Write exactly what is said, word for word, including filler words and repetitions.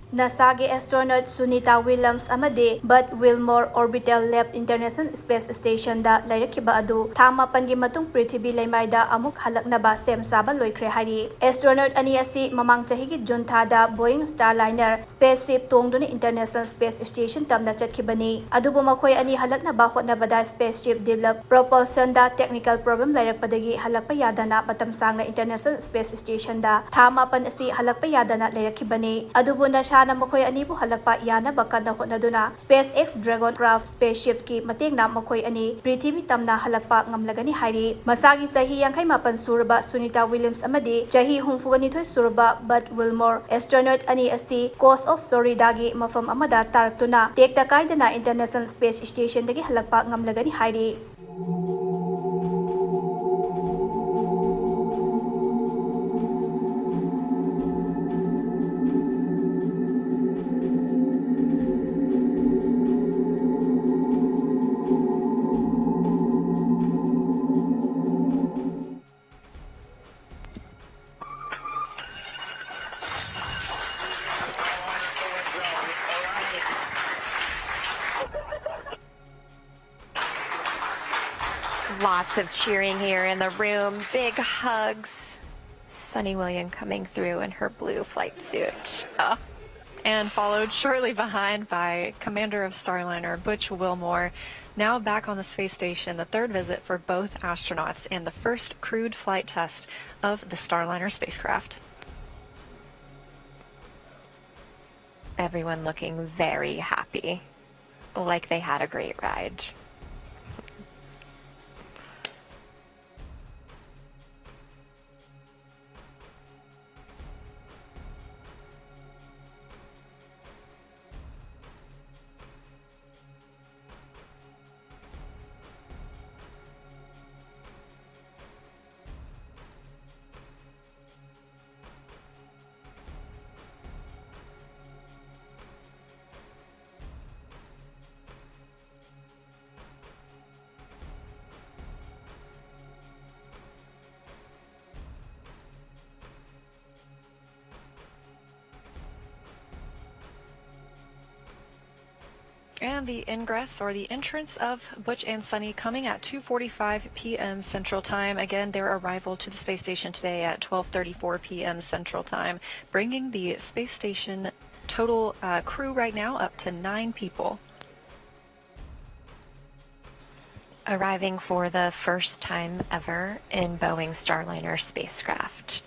ꯅꯥꯁꯥꯒꯤ astronaut Sunita Williams ꯑꯃꯗꯤ but ꯋꯤꯜꯃꯣꯔ orbital ꯂꯦꯞ international space ꯁ꯭ꯇꯦꯁꯟꯗ ꯂꯩꯔꯛꯈꯤꯕ ꯑꯗꯨ ꯊꯥ ꯃꯥꯄꯟꯒꯤ ꯃꯇꯨꯡ ꯄ꯭ꯔꯤꯊꯤꯕꯤ ꯂꯩꯃꯥꯏꯗ ꯑꯃꯨꯛ ꯍꯜꯂꯛꯅꯕ ꯁꯦꯝ ꯁꯥꯕ ꯂꯣꯏꯈ꯭ꯔꯦ ꯍꯥꯏꯔꯤ꯫ ꯑꯦꯁꯇ꯭ꯔꯣꯅꯣꯠ ꯑꯅꯤ ꯑꯁꯤ ꯃꯃꯥꯡ ꯆꯍꯤꯒꯤ ꯖꯨꯟ ꯊꯥꯗ ꯕꯣꯌꯤꯡ ꯁ꯭ꯇꯥꯔꯂꯥꯏꯅꯔ ꯁ꯭ꯄꯦꯁ ꯁꯤꯞ ꯇꯣꯡꯗꯨꯅ ꯏꯟꯇꯔꯅꯦꯁꯅꯦꯜ ꯁ꯭ꯄꯦꯁ ꯁ꯭ꯇꯦꯁꯟ ꯇꯝꯅ ꯆꯠꯈꯤꯕꯅꯤ꯫ ꯑꯗꯨꯕꯨ ꯃꯈꯣꯏ ꯑꯅꯤ ꯍꯜꯂꯛꯅꯕ ꯍꯣꯠꯅꯕꯗ ꯁ꯭ꯄꯦꯁ ꯁꯤꯞ ꯗꯤꯕꯦꯂꯞ ꯄ꯭ꯔꯣꯄꯜꯁꯟꯗ ꯇꯦꯛꯅꯤꯀꯦꯜ ꯄ꯭ꯔꯣꯕ꯭ꯂꯦꯝ ꯂꯩꯔꯛꯄꯗꯒꯤ ꯍꯜꯂꯛꯄ ꯌꯥꯗꯅ ꯃꯇꯝ ꯁꯥꯡꯅ ꯏꯟꯇꯔꯅꯦꯁꯅꯦꯜ ꯁ꯭ꯄꯦꯁ ꯁ꯭ꯇꯦꯁꯟꯗ ꯊꯥ ꯃꯥꯄꯟ ꯑꯁꯤ ꯍꯜꯂꯛꯄ ꯌꯥꯗꯅ ꯂꯩꯔꯛꯈꯤꯕꯅꯤ꯫ ꯑꯗꯨꯕꯨ ꯅꯥꯁꯥꯅ ꯃꯈꯣꯏ ꯑꯅꯤꯕꯨ ꯍꯜꯂꯛꯄ ꯌꯥꯅꯕ ꯀꯟꯅ ꯍꯣꯠꯅꯗꯨꯅ SpaceX Dragon craft space ꯁꯤꯞꯀꯤ ꯃꯇꯦꯡꯅ ꯃꯈꯣꯏ ꯑꯅꯤ ꯄ꯭ꯔꯤꯊꯤꯕꯤ ꯇꯝꯅ ꯍꯜꯂꯛꯄ ꯉꯝꯂꯒꯅꯤ ꯍꯥꯏꯔꯤ꯫ ꯃꯁꯥꯒꯤ ꯆꯍꯤ ꯌꯥꯡꯈꯩ ꯃꯥꯄꯟ ꯁꯨꯔꯕ ꯁꯨꯅꯤꯇꯥ ꯋꯤꯂꯤꯌꯝꯁ ꯑꯃꯗꯤ ꯆꯍꯤ ꯍꯨꯝꯐꯨꯒ ꯅꯤꯊꯣꯏ ꯁꯨꯔꯕ ꯕꯠ ꯋꯤꯜꯃꯣꯔ ꯑꯦꯁꯇ꯭ꯔꯣꯅꯣꯠ ꯑꯅꯤ ꯑꯁꯤ ꯀꯣꯁ ꯑꯣꯐ ꯐ꯭ꯂꯣꯔꯤꯗꯥꯒꯤ ꯃꯐꯝ ꯑꯃꯗ ꯇꯥꯔꯛꯇꯨꯅ ꯇꯦꯛꯇ ꯀꯥꯏꯗꯅ ꯏꯟꯇꯔꯅꯦꯁꯅꯦꯜ ꯁ꯭ꯄꯦꯁ ꯁ꯭ꯇꯦꯁꯟꯗꯒꯤ ꯍꯜꯂꯛꯄ ꯉꯝꯂꯒꯅꯤ ꯍꯥꯏꯔꯤ꯫ Lots of cheering here in the room, big hugs. Sunny William coming through in her blue flight suit. Oh. And followed shortly behind by Commander of Starliner, Butch Wilmore, now back on the space station, the third visit for both astronauts and the first crewed flight test of the Starliner spacecraft. Everyone looking very happy, like they had a great ride. And the ingress or the entrance of Butch and Sonny coming at two forty-five p.m. Central Time. Again, their arrival to the space station today at twelve thirty-four p.m. Central Time, bringing the space station total uh, crew right now up to nine people. Arriving for the first time ever in Boeing Starliner spacecraft.